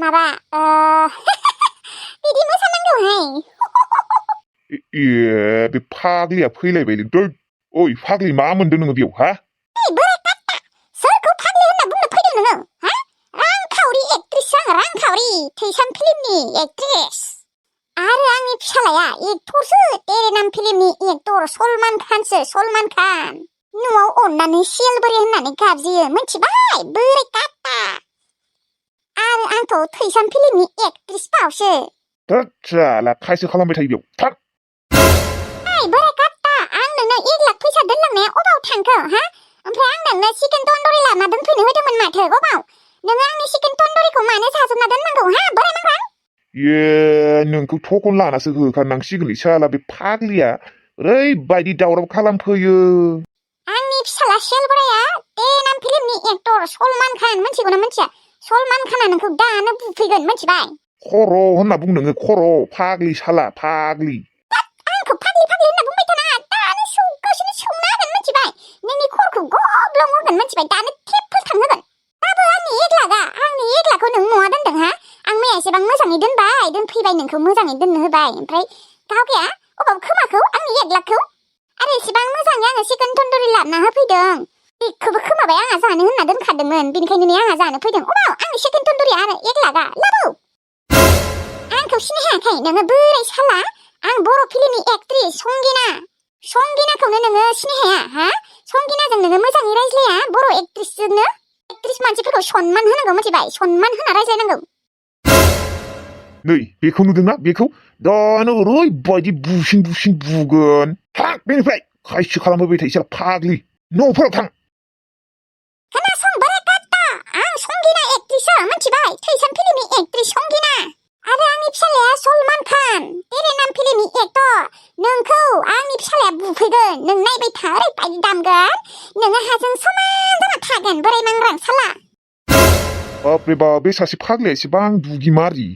माबा बिदि मोसानांगौहाय बे फाग्लिया फैलायबायलै दै ओइ फाग्लि मा मोनदों नोङो बेयाव हा बोराय काट्टा सोरखौ फाग्लि होनना बुंनो फैदों नोङो हा रांखावरि एक्ट्रेससो आं रांखावरि थैसाम फिल्मनि एक्ट्रेस आरो आंनि फिसालाया एक्टरसो तेरे नाम फिल्मनि एक्टर सलमान खानसो सलमान खान न'आव अननानै सिलबुरि होननानै गाबज्रियो मिथिबाय बोराय काट्टा आरो आंथ' थैसाम फिल्मनि एक्ट्रेस बावसो साला खायसो खालामबाय थायो बेयाव थां बोराय काट्टा आं नोंनो 1 लाख फैसा दोनलांनाया अबाव थांखो हा ओमफ्राय आं नोंनो चिकेन तन्दुरि लाना दोनफैनो होदोंमोन माथो अबाव नोङो आंनि चिकेन तन्दुरिखौ मानो जाजोबना दोननांगौ हा बोराय मांग्रां नोंखौ थकन लानासो होखानांसिगोनलै साला बे फाग्लिया ओरैबायदि दावराव खालामफैयो आंनि फिसाला सेलबराया तेरे नाम फिल्मनि एक्टर सलमान खान मिथिगौना मिथिया सलमान खाना नोंखौ दानो बुफैगोन मिथिबाय खर' होनना बुं नोङो खर' फाग्लि साला फाग्लि आंखौ फाग्लि फाग्लि होनना बुंबाय थानाङा दानो गावसोरनो सौना होगोन मिथिबाय नोंनि खर'खौ गब्लं होगोन मिथिबाय दानो थेब थांहोगोन दाबो आंनि 1 लाखआ आंनि 1 लाखखौ नों न'आ दोनदों हा आं मैया एसेबां मोजाङै दोनबाय दोनफैबाय नोंखौ मोजाङै दोननो होबाय ओमफ्राय गावगाया अबाव खोमाखौ आंनि 1 लाखखौ आरो एसेबां मोजाङै आङो चिकेन तन्दुरि लाबोना होफैदों बेखौबो खोमाबाय आंहा जानो होनना दोनखादोंमोन बेनिखायनो नै आंहा जानो फैदों अबाव आंनि चिकेन तन्दुरिया आरो 1 लाखआ लाबो आंखौ सिनायाखै नोङो बोराय साला आं बर' फिल्मनि एक्ट्रेस संगिनाखौनो नोङो सिनाया हा संगिनाजों नोङो मोजाङै रायज्लाया बर' एक्ट्रेसजोंनो एक्ट्रेस मानसिफोरखौ सनमान होनांगौ मिथिबाय सनमान होना रायज्लायनांगौ नै बेखौ नुदोंना बेखौ दानो ओरैबायदि बुसिन बुगोन थां बेनिफ्राय खायसो खालामबाय थायो साला फाग्लि न'फोराव थां खोनासं बोराय काट्टा आं संगिना एक्ट्रेससो मिथिबाय थैसाम फिल्मनि एक्ट्रेस संगिना आरो आंनि फिसालाया सलमान खान तेरे नाम फिल्मनि एक्टर नोंखौ आंनि फिसालाया बुफैगोन नों नायबाय था ओरैबायदि दामगोन नोङो हाजों समान जाना थागोन बोराय मांग्रां साला बापरे बाप बे सासे फाग्लिया एसेबां दुगिमारि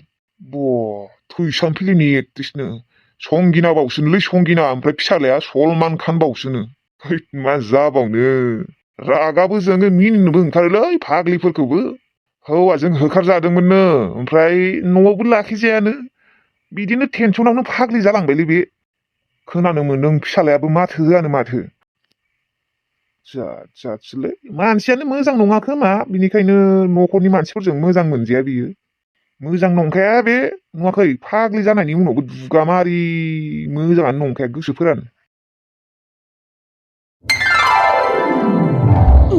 थैसाम फिल्मनि एक्ट्रेसनो संगिना बावसोनोलै संगिना ओमफ्राय फिसालाया सलमान खान बावसोनो मा जाबावनो रागाबो जोङो मिनिनोबो ओंखारोलै फाग्लिफोरखौबो हौवाजों होखारजादोंमोननो ओमफ्राय न'आवबो लाखिजायानो बिदिनो टेनसनावनो फाग्लि जालांबायलै बे खोनानो मोनदों फिसालायाबो माथो होआनो माथो जाथिलै मानसियानो मोजां नङा खोमा बिनिखायनो न'खरनि मानसिफोरजों मोजां मोनजाया बियो मोजां नंखाया बे नुवाखै फाग्लि जानायनि उनावबो दुगामारि मोजाङानो नंखाया गोसोफोरानो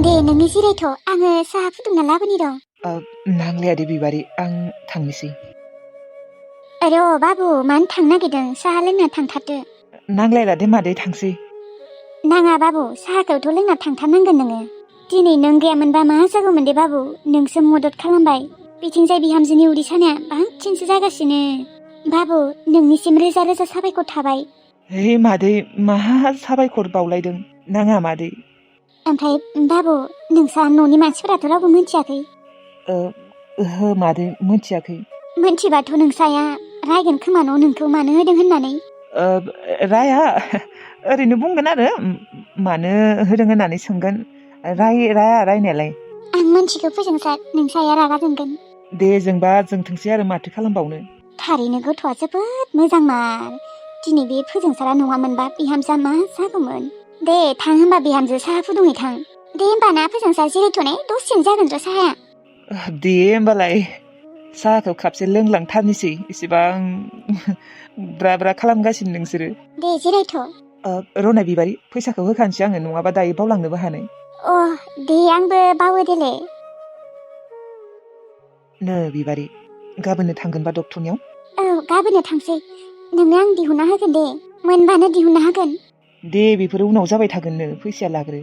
दे नोंनि जिरायथ' आङो साहा फुदुंना लाबोनि दं नांलाया दे बिबारि आं थांनोसै र' बाबु मानो थांनो नागिरदों साहा लोंना थांथारदो नांलायला दे मादै थांसै नाङा बाबु साहाखौथ' लोंना थांथारनांगोन नोङो दिनै नों गैयामोनबा मा जागौमोन दे बाबु नोंसो मदद खालामबाय बिथिंजाय बिहामजोनि उदै सानाया बांसिनसो जागासिनो बाबु नोंनिसिम रोजा रोजा साबायखर थाबाय हे मादै माहा साबायखर बावलायदों नाङा मादै ओमफ्राय बाबु नोंसा न'नि मानसिफोराथ' रावबो मिथियाखै ओहो मादै मिथियाखै मिथिबाथ' नोंसाया रायगोन खोमा न' नोंखौ मानो होदों होननानै राया ओरैनो बुंगोन आरो मानो होदों होननानै सोंगोन राया रायनायालाय आं मिथिगौ फोजोंसार नोंसाया रागा जोंगोन दे जोंबा जोंथोंसै आरो माथो खालामबावनो थारैनो गथ'आ जोबोद मोजांमार दिनै बे फोजोंसारा नङामोनबा बिहामजोआ मा जागौमोन दे थां होनबा बिहामजो साहा फुदुंनो थां दे होनबा ना फोजोंसार जिरायथ'नाय दसेनो जागोन र' साहाया दे होमबालाय साहाखौ खापसे लोंलांथारनोसै एसेबां ब्रा ब्रा खालामगासिनो नोंसोरो दे जिरायथ' रनाय बिबारि फैसाखौ होखानोसै आङो नङाबा दायो बावलांनोबो हानाय दे आंबो बावो देले नो बिबारि गाबोननो थांगोनबा डक्टरनियाव गाबोननो थांसै नोंनो आं दिहुनना होगोन दे मोनबानो दिहुनना होगोन दे बेफोरो उनाव जाबाय थागोननो फैसाया लाग्रो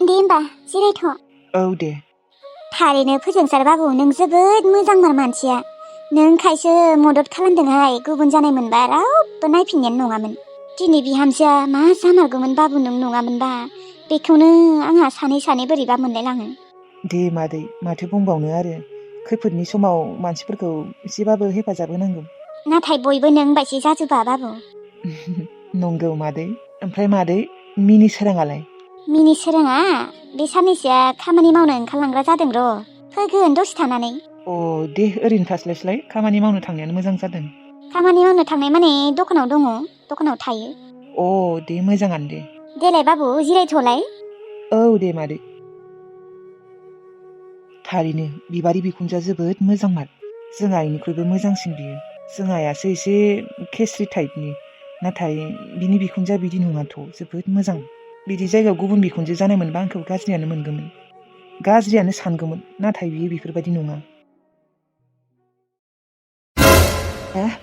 दे होमबा जिरायथ' औ दे थारैनो फोजोंसार बाबु नों जोबोद मोजांमार मानसिया नों खायसो मदद खालामदोंहाय गुबुन जानाय मोनबा रावबो नायफिननायानो नङामोन दिनै बिहामजोआ मा जामारगौमोन बाबु नों नङामोनबा बेखौनो आंहा सानै बोरैबा मोनलायलाङो दे मादै माथो बुंबावनो आरो खैफोदनि समाव मानसिफोरखौ एसेबाबो हेफाजाब होनांगौ नाथाय बयबो नों बायदि जाजोबा बाबु नंगौ मादै ओमफ्राय मादै मिनि सोराङालाय मिनि सोराङा बे साननैसोआ खामानि मावनो ओंखारलांग्रा जादों र'। फैगोन दसे थानानै। अ दे ओरैनो थास्लायस्लाय खामानि मावनो थांनायानो मोजां जादों। खामानि मावनो थांनाय माने दखानाव दङ, दखानाव थायो। अ दे मोजाङानो दे। देलाय बाबु जिरायथ'लाय। औ दे मादै। थारैनो बिबारि बिखुनजोआ जोबोद मोजांमार। जों आइनिख्रुइबो मोजांसिन बियो। जों आइयासो एसे केस्रि टाइपनि, नाथाय बिनि बिखुनजोआ बिदि नङाथ', जोबोद मोजां। बिदि जायगायाव गुबुन बिखुनजो जानाय मोनबा आंखौ गाज्रियानो मोनगौमोन, गाज्रियानो सानगौमोन, नाथाय बियो बेफोरबायदि नङा।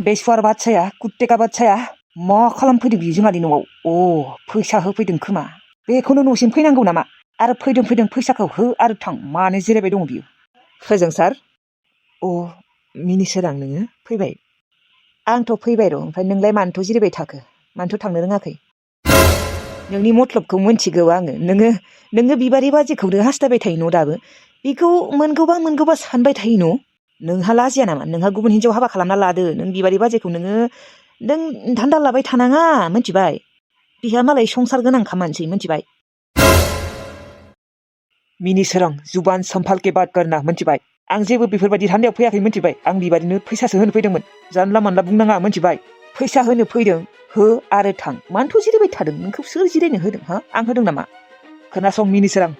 बेसवार बादसाया, कुत्तेका बादसाया, मा खालामफैदों बियो जोंहानि न'आव? अ फैसा होफैदों खोमा। बेखौनो न'सिम फैनांगौ नामा? आरो फैदों फैसाखौ हो आरो थां। मानो जिरायबाय दङ बियो? फोजोंसार। अ मिनिसोरां नोङो फैबाय? आंथ' फैबाय र', ओमफ्राय नोंलाय मानोथ' जिरायबाय थाखो? मानोथ' थांनो रोङाखै? नोंनि मत्लबखौ मिन्थिगौ आङो। नोङो बिबारि बाजैखौनो हास्थायबाय थायो न' दाबो? बेखौ मोनगौबा सानबाय थायो न'? नोंहा लाजिया नामा? नोंहा गुबुन हिन्जाव हाबा खालामना लादो। नों बिबारि बाजैखौ नों धान्दा लाबाय थानाङा, मिन्थिबाय? बिहा मालाय संसार गोनांखा मानसि, मिन्थिबाय? मिनिसोरां, जुबान सम्भाल के बात करना, मिन्थिबाय? आं जेबो बेफोरबायदि धान्दायाव फैयाखै, मिन्थिबाय? आं बिबारिनो फैसासो होनो फैदोंमोन। जानला मानला बुंनाङा, मिन्थिबाय? फैसा होनो फैदों, हो आरो थां। मानोथ' जिरायबाय थादों? नोंखौ सोर जिरायनो होदों? हा? आं होदों नामा? खोनासं मिनिसोरां,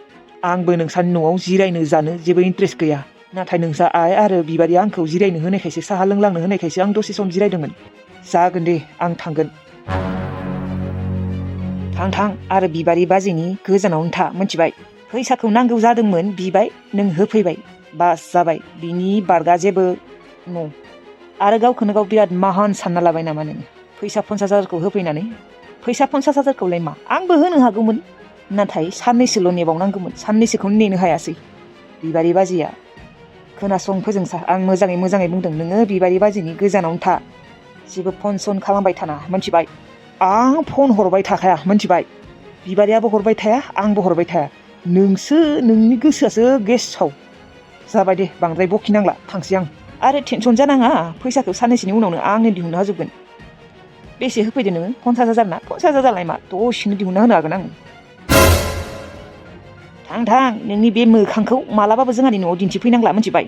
आंबो नोंसानि न'आव जिरायनो जानो जेबो इन्ट्रेस्ट गैया। नाथाय नोंसा आइ आरो बिबारिया आंखौ जिरायनो होनायखायसो, साहा लोंलांनो होनायखायसो आं दसे सम जिरायदोंमोन। जागोन दे, आं थांगोन। थां आरो बिबारि बाजैनि गोजानावनो था, मिन्थिबाय? फैसाखौ नांगौ जादोंमोन, बिबाय, नों होफैबाय। बास जाबाय, बिनि बारगा जेबो न'। आरो गावखौनो गाव बिराद माहान सानना लाबाय नामा नोङो? फैसा 50,000खौ होफैनानै? फैसा 50,000खौलाय मा? आंबो होनो हागौमोन, नाथाय साननैसोल' नेबावनांगौमोन। साननैसोखौनो नेनो हायासै। बिबारि बाजैया, खोनासं फोजोंसा, आं मोजाङै बुंदों। नोङो बिबारि बाजैनि गोजानावनो था। जेबो फन सन खालामबाय थाना, मिन्थिबाय? आं फन हरबाय थाखाया, मिन्थिबाय? बिबारियाबो हरबाय थाया, आंबो हरबाय थाया। नोंनि गोसोआसो गेसाव। जाबाय दे, बांद्राय बखिनांला, थांसै आं। आरो टेनसन जानाङा, फैसाखौ साननैसोनि उनावनो आंनो दिहुनना होजोबगोन। बेसे होफैदो नोङो? 50,000 ना? 50,000लाय मा? दसेनो दिहुनना होनो हागोन आङो। थां, नोंनि बे मोखांखौ मालाबाबो जोंहानि न'आव दिन्थिफैनांला, मिन्थिबाय?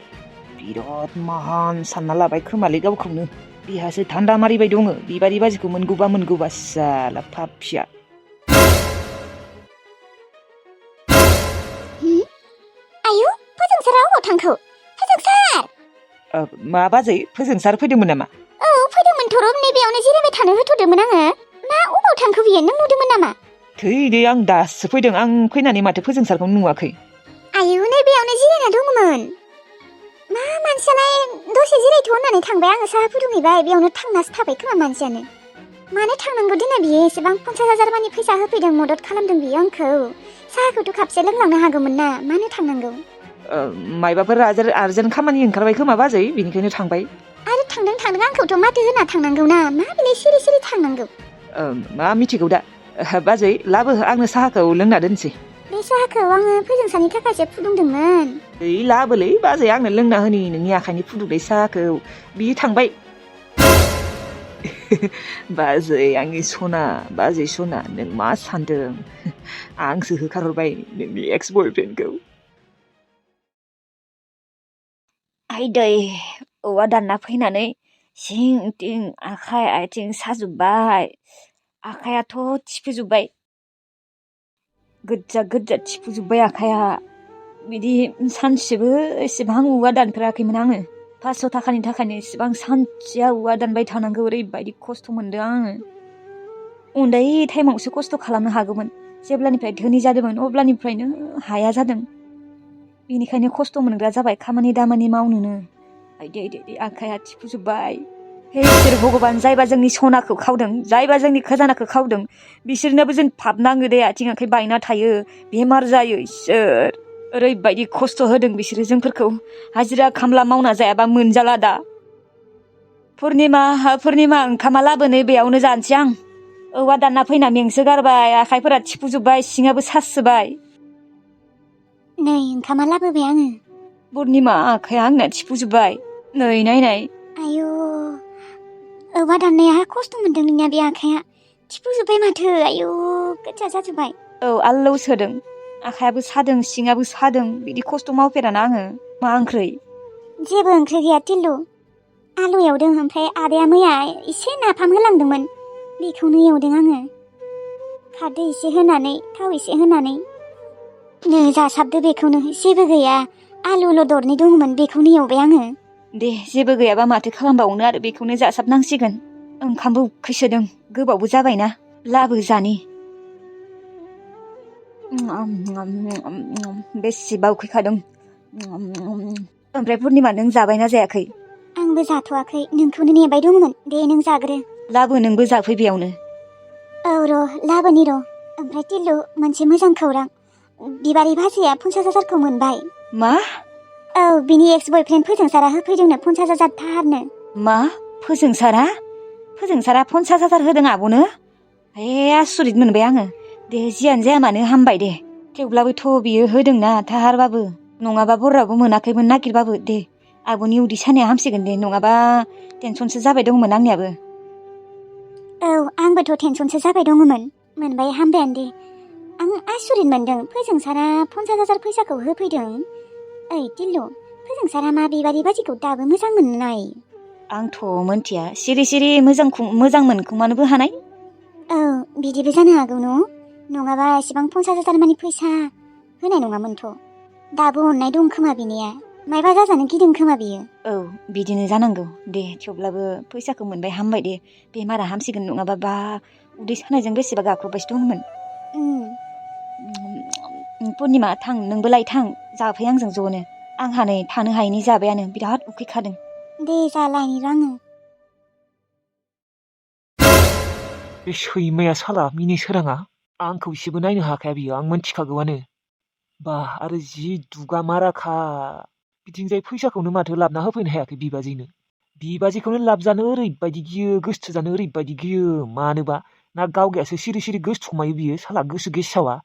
बिराद माहान सानना लाबाय खोमालै गावखौनो। बिहासो धान्दा मारिबाय दङ, बिबारि बाजैखौ मोनगौबा साला पापिया। आयु, फोजोंसारा अबाव थांखो? फोजोंसार! मा बाजै, फोजोंसार फैदोंमोन नामा? औ फैदोंमोन थरब, नैबेयावनो जिरायबाय थानो होथ'दोंमोन आङो। मा अबाव थांखो बियो? नों नुदोंमोन नामा? थै दे, आं दासो फैदों। आं फैनानै माथो फोजोंसारखौ नुवाखै। आयु, नैबेयावनो जिरायना दङमोन। मा मानसियालाय दसे जिरायथ' होननानै थांबाय। आङो साहा फुदुंहैबाय, बेयावनो थांनासो थाबाय खोमा मानसियानो। मानो थांनांगौ दिनै बियो? एसेबां 50,000 मानि फैसा होफैदों, मदद खालामदों बियो आंखौ। साहाखौथ' खापसे लोंलांनो हागौमोन ना, मानो थांनांगौ? मायबाफोर आर्जेन्ट खामानि ओंखारबाय खोमा बाजै, बेनिखायनो थांबाय। आरो थांदों आंखौथ' माथो होना थांनांगौ ना, मा बेलाय सिरि थांनांगौ? मा मिथिगौ दा। बाजै लाबो, आंनो साहाखौ लोंना दोनसै। बे साहाखौ आङो फोजोंसारनि थाखायसो फुदुंदोंमोन। लाबोलै बाजै, आंनो लोंना होनि नोंनि आखाइनि फुदुंनाय साहाखौ। बियो थांबाय। बाजै, आंनि सना, बाजै सना, नों मा सानदों? आंसो होखारहरबाय नोंनि एक्स बयफ्रेन्डखौ। आइदै, औवा दानना फैनानै सिं थिं आखाइ आथिं साजोब्बाय। आखाइयाथ' थिफुजोब्बाय, गोज्जा थिफुजोब्बाय आखाइया। बिदि सानसेबो एसेबां औवा दानफेराखैमोन आङो। 500 थाखानि थाखायनो एसेबां सानसेया औवा दानबाय थानांगौ, ओरैबायदि खस्थ' मोनदों आङो। उन्दै टाइमावसो खस्थ' खालामनो हागौमोन। जेब्लानिफ्राय धोनि जादोंमोन अब्लानिफ्रायनो हाया जादों। बेनिखायनो खस्थ' मोनग्रा जाबाय खामानि दामानि मावनोनो। आइदै आखाइया थिफुजोब्बाय। हे इसोर भगबान, जायबा जोंनि सनाखौ खावदों, जायबा जोंनि खजानाखौ खावदों, बिसोरनोबो जों पाप नाङो दे। आथिं आखाइ बायना थायो, बेमार जायो। इसोर, ओरैबायदि खस्थ' होदों बिसोरो जोंफोरखौ। हाजिरा खामला मावना जायाबा मोनजाला दा। पुर्निमा, ओंखामा लाबोनो, बेयावनो जानोसै आं। औवा दानना फैना मेंसो गारबाय, आखाइफोरा थिफुजोब्बाय, सिङाबो सासोबाय। नै ओंखामा लाबोबाय आङो। पुर्निमा, आखाइया आंना थिफुजोब्बाय, नै नायनाय। आयु, औवा दाननाया खस्थ' मोनदों नोंनिया बे आखाइया। थिफुजोब्बाय माथो, आयु गोजा जाजोब्बाय। औ, आल्लौ सोदों। आखायाबो सादों सिङाबो सादों बिदि खस्थ' मावफेराना आङो मा ओंख्रै जेबो ओंख्रि गैया टिल्लु आलु एवदों ओमफ्राय आदाया मैया एसे नाफाम होलांदोंमोन बेखौनो एवदों आङो खारदै एसे होनानै थाव एसे होनानै नो जासाबदो बेखौनो जेबो गैया आलुल' दरनै दङमोन बेखौनो एवबाय आङो दे जेबो गैयाबा माथो खालामबावनो आरो बेखौनो जासाबनांसिगोन ओंखामबो उखैसोदों गोबावबो जाबायना लाबो जानि बेसेबा उखैखादों ओमफ्राय पुर्निमा नों जाबायना जायाखै आंबो जाथ'वाखै नोंखौनो नेबाय दंमोन दे नों जाग्रो लाबो नोंबो जाफै बेयावनो औ र' लाबोनि र' ओमफ्राय टिल्लु मोनसे मोजां खौरां बिबारि भाजिया 50,000खौ मोनबाय मा औ बिनि एक्स बयफ्रेन्ड फोजोंसारा होफैदोंनो 50,000 थारनो मा फोजोंसारा 50,000 होदों आब'नो हे आसुरित मोनबाय आङो दे जियानो जाया मानो हामबाय दे थेवब्लाबोथ' बियो होदोंना थाहारबाबो नङाबा बराबो मोनाखैमोन नागिरबाबो दे आब'नि उदै सानाया हामसिगोन दे नङाबा टेनसनसो जाबाय दंमोन आंनियाबो औ आंबोथ' टेनसनसो जाबाय दङमोन मोनबाय हामबायानो दे आं आसुरित मोनदों फोजोंसारा 50,000 फैसाखौ होफैदों ओइ टिल्लु फोजोंसारा मा बिबारि बाजिखौ दाबो मोजां मोननाय आंथ' मोनथिया सिरि सिरि मोजां मोनखुमानोबो हानाय औ बिदिबो जानो हागौ नङाबा एसेबां 50,000 मानि फैसा होनाय नङामोनथ' दाबो अननाय दं खोमा बिनिया मायबा जाजानो गिदों खोमा बियो औ बिदिनो जानांगौ दे थेवब्लाबो फैसाखौ मोनबाय हामबाय दे बेमारा हामसिगोन नङाबा बा उदै सानायजों बेसेबा गाख्रबबायसो दंमोन पुर्निमा थां नोंबोलाय थां जाफै आंजों ज'नो आंहा नै थानो हायैनि जाबायानो बिराद उखैखादों दे जालायनि राङो बे सैमाया साला मिनि सोराङा आंखौ एसेबो नायनो हाखाया बियो आं मोनथिखागौआनो बा आरो जि दुगा माराखा बिथिंजाय फैसाखौनो माथो लाबना होफैनो हायाखै बिबाजिखौनो लाबजानो ओरैबायदि गियो गोसोथोजानो ओरैबायदि गियो मानोबा ना गावगायासो सिरि सिरि गोसोथोमायो बियो साला गोसो गेसावा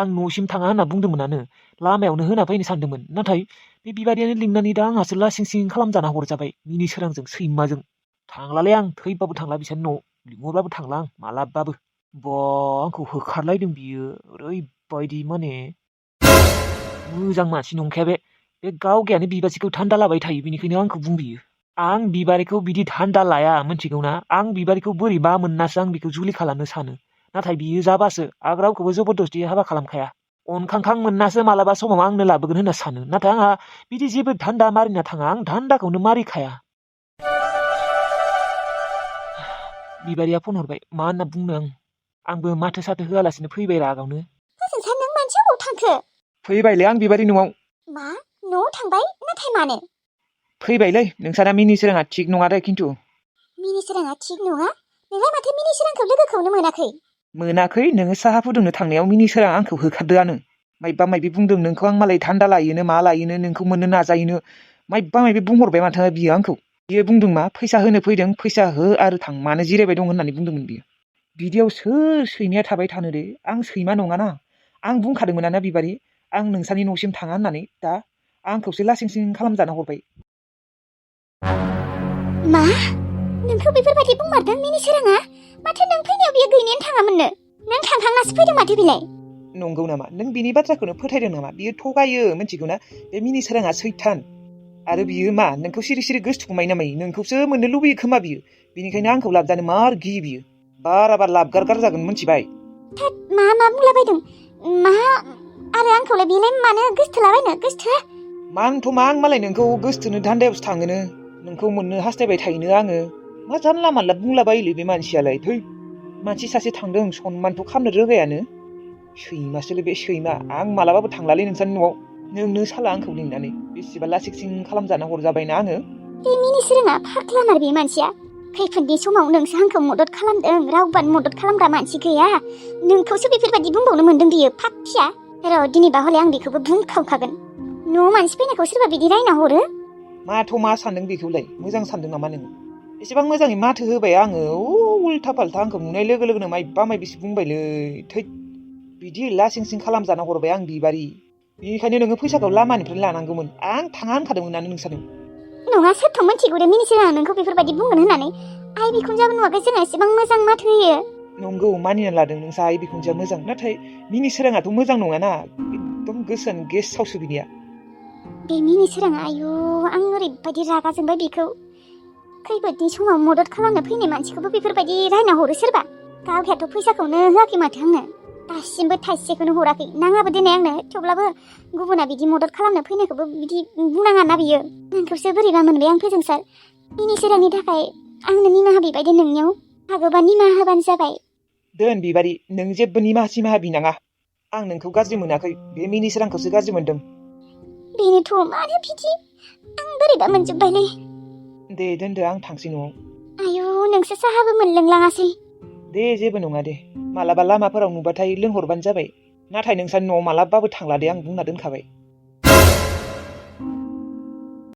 आं न'सिम थाङा होनना बुंदोंमोनानो लामायावनो होना फैनो सानदोंमोन नाथाय बे बिबारियानो लिंनानै दा आंहासो लासिं सिं खालामजाना हरजाबाय मिनि सोरांजों सैमाजों थांलालै आं थैबाबो थांला बिसोरनि न' लिंहरबाबो थांला आं मालाबाबो आंखौ होखारलायदों बियो ओरैबायदि माने मोजां मानसि नंखाया बे गावगायानो बिबाजिखौ धान्दा लाबाय थायो बेनिखायनो आंखौ बुंबियो आं बिबारिखौ बिदि धान्दा लाया मिथिगौना आं बिबारिखौ बोरैबा मोननासो आं बेखौ जुलि खालामनो सानो नाथाय बियो जाबासो आं रावखौबो जबरदस्ति हाबा खालामखाया अनखांखां मोननासो मालाबा समाव आंनो लाबोगोन होनना सानो नाथाय आंहा बिदि जेबो धान्दा मारिना थाङा आं धान्दाखौनो मारिखाया बिबारिया फन हरबाय मा होनना बुंनो आंबो माथो साथो होआलासिनो फैबाय रागावनो फोजोंसार नों मानसि अबाव थांखो फैबायलै आं बिबारि न'आव मा न'आव थांबाय नाथाय मानो फैबायलै नोंसाना मिनि सोराङा थिग नङा दे खिन्थु मिनि सोराङा थिग नङा नोंलाय माथो मिनि सोरांखौ लोगोखौनो मोनाखै नोङो साहा फुदुंनो थांनायाव मिनि सोरां आंखौ होखारदोआनो मायबा मायबि बुंदों नोंखौ आं मालाय धान्दा लायोनो मा लायोनो नोंखौ मोननो नाजायोनो मायबा मायबि बुंहरबाय माथो बियो आंखौ बियो बुंदों मा फैसा होनो फैदों फैसा हो आरो थां मानो जिरायबाय दं होननानै बुंदोंमोन बियो बिदियाव सोर सैमाया थाबाय थानो दे आं सैमा नङाना आं बुंखादोंमोन ना बिबारि आं नोंसानि न'सिम थाङा होननानै दा आंखौसो लासिं सिं खालामजाना हरबाय मा नोंखौ बेफोरबायदि बुंमारदों मिनि सोराङा माथो नों फैनायाव बियो गैनायानो थाङामोननो नों थांखांनासो फैदों माथो बिलाय नंगौ नामा नों बिनि बाथ्राखौनो फोथायदों नामा बियो थगायो मिथिगौना बे मिनि सोराङा सैथान आरो बियो मा नोंखौ सिरि सिरि गोसोथोमायो ना मायो नोंखौसो मोननो लुबैयो खोमा बियो बिनिखायनो आंखौ लाबजानो मार गियो बियो बाराबा लाबगार जागोन मिथिबाय मा बुंलाबायदों मा आरो आंखौलाय बेलाय मानो गोसथोलाबायनो गोसथोआ मानोथ' मा आं मालाय नोंखौ गोसथोनो धान्दायावसो थाङोनो नोंखौ मोननो हास्थायबाय थायोनो आङो मा जानला मानला बुंलाबायोलै बे मानसियालाय थै मानसि सासे थांदों सनमानथ' खालामनो रोगायानो सैमासोलै बे सैमा आं मालाबाबो थांलालै नोंसानि न'आव नोंनो साला आंखौ लिंनानै बेसेबा लासिंसिं खालामजाना हरजाबायना आङो बे मिनि सोराङा फाग्लामार बे मानसिया खैफोदनि समाव नोंसो आंखौ मदद खालामदों रावबानो मदद खालामग्रा मानसि गैया नोंखौसो बेफोरबायदि बुंबावनो मोनदों बियो फाथिया र' दिनैबा हले आं बेखौबो बुंखावखागोन न'आव मानसि फैनायखौ सोरबा बिदि रायना हरो माथ' मा सानदों बेखौलाय मोजां सानदों नामा नोङो एसेबां मोजाङै माथो होबाय आङो उल्था फाल्था आंखौ नुनाय लोगो लोगोनो मायबा मायबिसो बुंबायलै थै बिदि लासिं सिं खालामजाना हरबाय आं बिबारि बेनिखायनो नोङो फैसाखौ लामानिफ्राय लानांगौमोन आं थाङा होनखादोंमोन नानो नोंसानो नङा सोरथ' मिथिगौ दे मिनि सोराङा नोंखौ बेफोरबायदि बुंगोन होननानै आइ बिखुनजोआबो नुवाखै जोंहा एसेबां मोजां माथो होयो नंगौ मानिना लादों नोंसा आइ बिखुनजोआ मोजां नाथाय मिनि सोराङाथ' मोजां नङाना एकदम गोसोन गेस्ट हाउस बिनिया बे मिनि सोराङा आयु आं ओरैबायदि रागा जोंबाय बेखौ खैफोदनि समाव मदद खालामनो फैनाय मानसिखौबो बेफोरबायदि रायना हरो सोरबा गावहाथ' फैसाखौनो होआखै माथो आंनो दासिमबो थाइसेखौनो हराखै नाङाबो देनाय आंनो थेवब्लाबो गुबुना बिदि मदद खालामनो फैनायखौबो बिदि बुंनाङाना बियो नोंखौसो बोरैबा मोनबाय आं फोजोंसार मिनि सोरांनि थाखाय आंनो निमाहा बिबाय दे नोंनियाव हागोबा निमाहा होबानो जाबाय दोन बिबारि नों जेबो निमाहा सिमाहा बिनाङा आं नोंखौ गाज्रि मोनाखै बे मिनि सोरांखौसो गाज्रि मोनदों बेनोथ' मानो बिदि आं बोरैबा मोनजोब्बायलै दे दोनदो आं थांसै न'आव आयु नोंसो साहाबो मोनलोंलाङासै दे जेबो नङा दे मालाबा लामाफोराव नुबाथाय लोंहरबानो जाबाय नाथाय नोंसानि न'आव मालाबाबो थांला दे आं बुंना दोनखाबाय